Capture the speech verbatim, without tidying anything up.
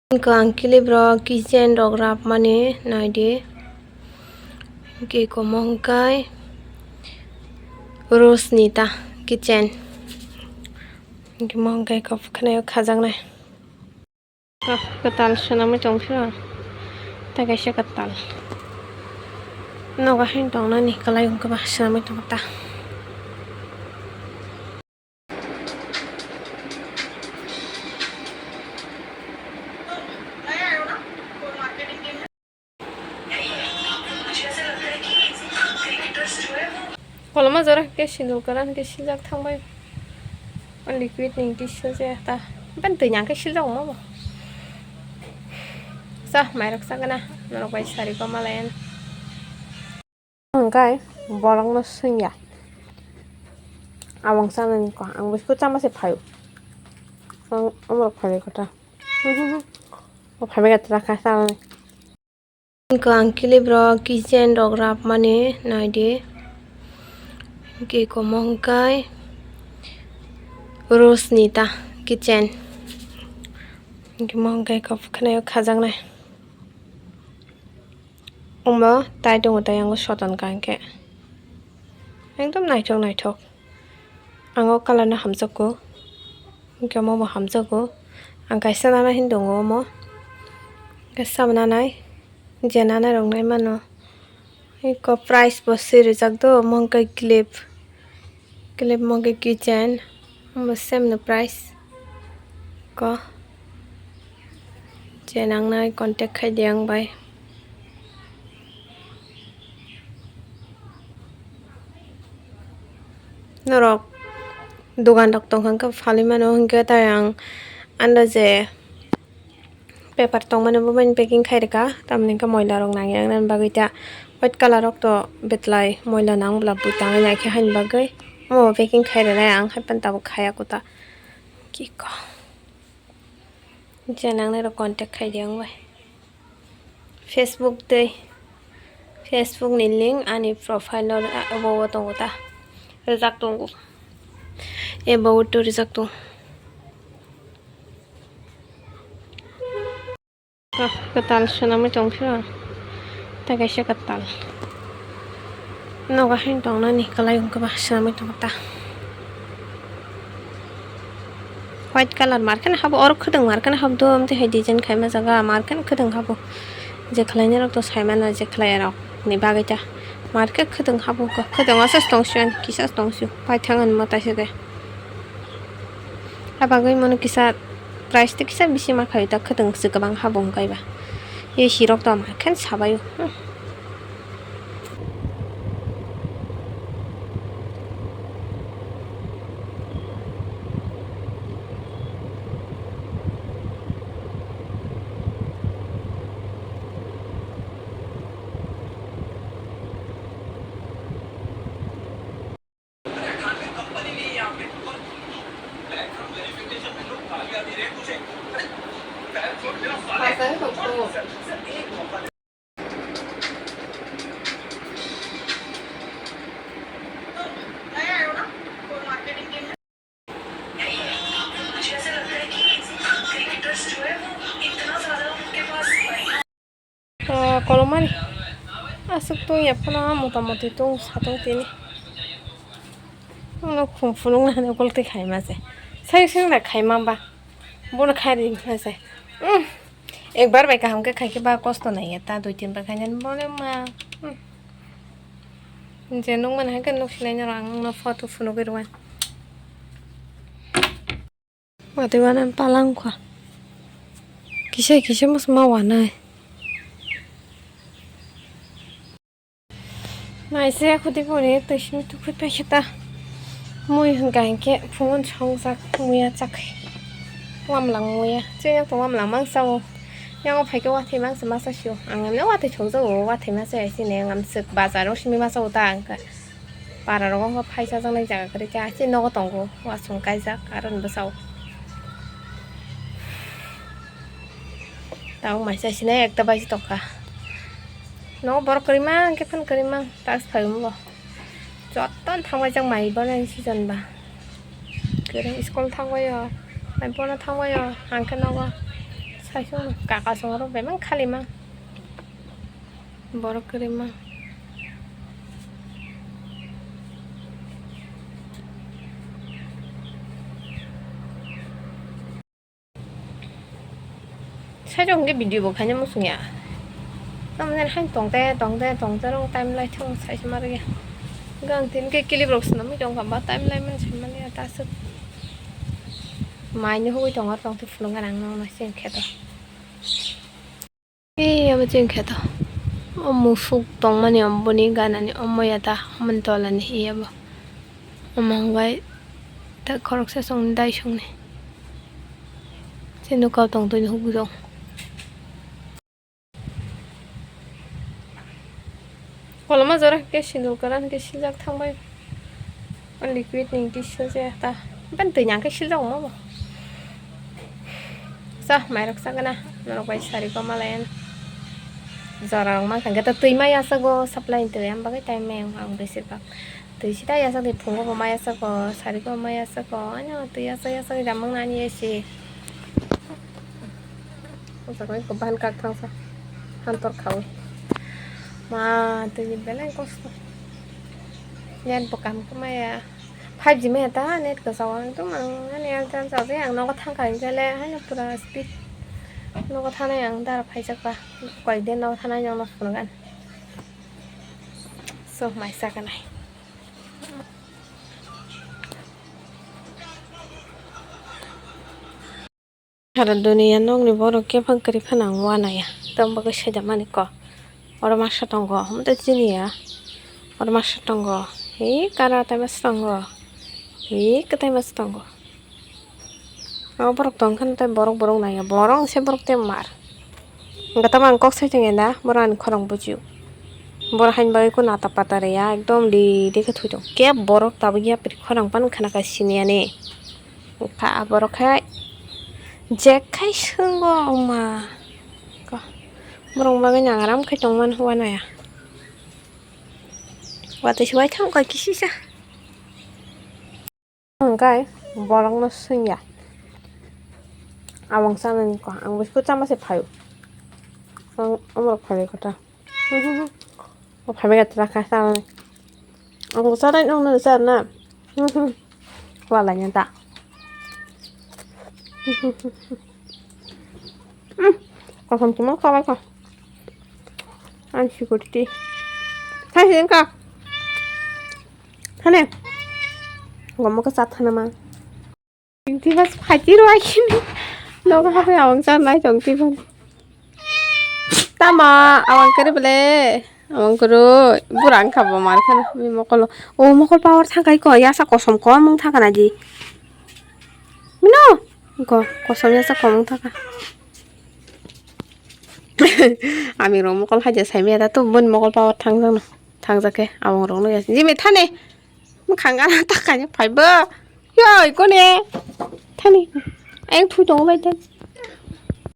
Hwnkhe ang clip rok kitchen rok rapmani naidi. Hwnkhe iko mo hwnkhe Rosnita kitchen. Hwnkhe mo hwnkhe iko khwnaio khajaknai. Ah, kwtal swnamwi tongphio. Tai kaisa kwtal. Nogo haino tongnani kwlai wngkhe ba swnamwi tongkha ta. Koloma jora hwnkhe sindul kwran hwnkhe sijak thangbai. O liquid ni hwnkhe sijak ta. Ben twi nang khe sijak omo bo. Cha mairok chagana norok bai sari ko malayan. Hwnkhe borokno swngya. Abang chanani ko ang biskut chama se phaio. Ang omorok phaio kota. O phaibai khe trakha chanani. Hwnkhe ang clip rok kitchen rok rapmani naidi. Hwnkhe iko mo hwnkhe Rosnita kitchen. Hwnkhe mo hwnkhe iko khwnaio khajaknai. Omo tai tongo tai yango soton ka hwnkhe. Ekdom naithok naithok. Ang o colour no hamjakgo. Hwnkhe omo bo hamjakgo. Ang kaisa nana hin tongo omo. Hwnkhe sabo nanai. Je nanai rok nai mano. Eko price bo swi rijak do. Omo hwnkhe clip. Clip mo hwnkhe keychain. Omo same no price. Ko. Je nangnai contact khai di ang bai. Norok dogan rok tongkha hwnkhe phalwi mano hwnkhe tai ang ando je paper tongmani bo bai packing khai rwkha tamni hwnkhe moila rok nangya wngnani bagwi ta white colour rok to betlai moila nang bwla bwtangwi naikhe haini bagwi omo packing khai rwnai ang haiphano tabuk khaya kuta kiko. Je nangnai rok contact khai di ang bai. Facebook tei Facebook ni link ani profile o abo o tongo ta. Rijak tongo. Abo o to rijak tongo. Ah, kwtal swnamwi tongphio. Tai kaisa kwtal. Nogo haino tongnani kwlai wngkhe ba swnamwi tongkha ta. White colour markhe habo, oro khwdwng markhe habo do, amtwi hai design khaima jaga markhe khwdwng habo. Je khlainai rok to saimano, je khlai rok ni bagwi ta markhe khwdwng habo, khwdwng aswk tongsiyan, kisa tongsiyo, paithang hinma taisade. Abagwi mano kisa price tei kisa bisi ma khaio ta, khwdwng se kwbang habo wngkha ba. Ye sirok to ama khe sabaio. Hmm. Ah, kolomani aswk tong ya phano motamoti tong satung tini. Ano khum phunuk nani gol twi khaima se. Sai sing da khaima ba. Bono khai ri ma se. Hmm. Ekbar bai kaham khe khai khe ba kosto nai ya ta dui tin bar khainani bole ma. Hmm. Je nukmani hai khe nuk sinai nw ang nw photo phunugwi rwui. Watwi wanani palang kha. Kisa kisa mas ma wanai. Naise khudi pore twi simi tukui paikhe ta. Mui hwnkha hinkhe phungon songjak muya chak. Wamlang muya. Chini to wamlang mang sao. Yango phaikhe wathai mangsa masa sio. Ang emne wathai thokjago, wathai masa ya sini ang amswk bazar o simi masa uta ang kha. Para rogo wngkha phai chajaknai jaga kwrwi khe, ashe nogo tongo, wasung kaijak, aro ni bwsao. Tabuk maisa sinai ekta baji tongkha. Nogo borok kwrwi mang khe phano kwrwi mang, task phai wngbo. Joto thangbaijak mai bono season ba. Kwrwi school thangbaio, mai bono thangbaio, ang khe nogo. Kaisung kaka songro bemang khali mang. Borok kwrwi mang. Sajok hwnkhe video bo khaina muchungya. Tamoni hai tongte, tongte, tongte rong time lai thung saisa ma rwya. Gang tin khe clip rok swnamwi tongkha ba time lai mani sai mani ta aswk. Mai ni hugui tongo tongte phunukgana ang nokno chini kheto. Ee, abo chini kheto. O musuk tongmani, o boni ganani, o moya ta, mani tolani, ee, abo. Omo hwnkhai ta khoroksa songni dai songni. Chini nokao tongtwini hugui rok. Koloma jora hwnkhe sindur kwran hwnkhe siljak thangbai. O liquid ni hwnkhe silja ta. Ban twi nang khe siljak omo bo. Cha, mairok chagana. Norok bai sari koma lai ano. Jora rok mankha hwnkhe ta twi mai yachago supply ni twi. Am bagwi tai mai ang, ang besir bak. Twi sita yachak di phungo bo mai yachago, sari koma mai yachago. Ano twi yachak yachak di ramang nani esi. O jaga o ekko bahan kak thangsa. Hantor khaui. Ma, twi ni belai kosto. Net bo kam khe maya. Five G maya ta net kwchao ang tong ang ani ang chan chan ang nogo thang kha hwnkhe le haino pura speed. Nogo thanai ang dara phaijak ba. Koyek din nogo thanai ang no phunukgani. So mai chakanai. Sara duniya nokni borok kephang kwrwi phano ang uanaiya. Tamo bagwi saijakmani kok. Oro masa tongo, omo tei chini ya. Oro masa tongo. Hi kara tai masa tongo. Hi kwtai masa tongo. O borok tong khe tei borok borok naiya. Borok se borok tei mar. Hwnkhe tamo ang kok sai tongya da, borok ani khorang bujio. Borok haini bagwi kok nata pata rwya, ekdom di di khe thwi tongo. Kebo borok tabuk yapri khorang phano khna kha sini ani. Wngkha borok khe jek khai swngo wngma. Ko, borok bagwi nang aram khai tongmani uanaiya. Watwi se uaithang koi kisisa. Hwnkhe borokno swngya. Abang chanani kok, ang biskut chama se phaio. Ang omorok phailai kota. O phaimani khe twla kha chanani. Ang bo chanai nokno chanai na. Walaina da. Kosom tongma khabai kha. Ani security. Thai se wngkha. Thane. Gomo khe cha thana ma. Tongtwi bas phaiti rw ai khe. Nogo habai awang chanai tongtwi bas. Tamo awang kwrwi bwle. Awang kwrwi. Bura wngkha bo mar kheno. Bini mokolo. O mokol power thangkai ko. Yasa kosom kom wng thangkha na di. Mino. Ko kosom yasa kom wng thangkha. Ami rok mokol haja saimaya da to boni mokol power thangjakno. Thangjak khe awang rokno yasa. Jimmy thani. Mwkhang gana ta kaina phaibo. Yoi kone. Thani. Eng thui tongo bai thani.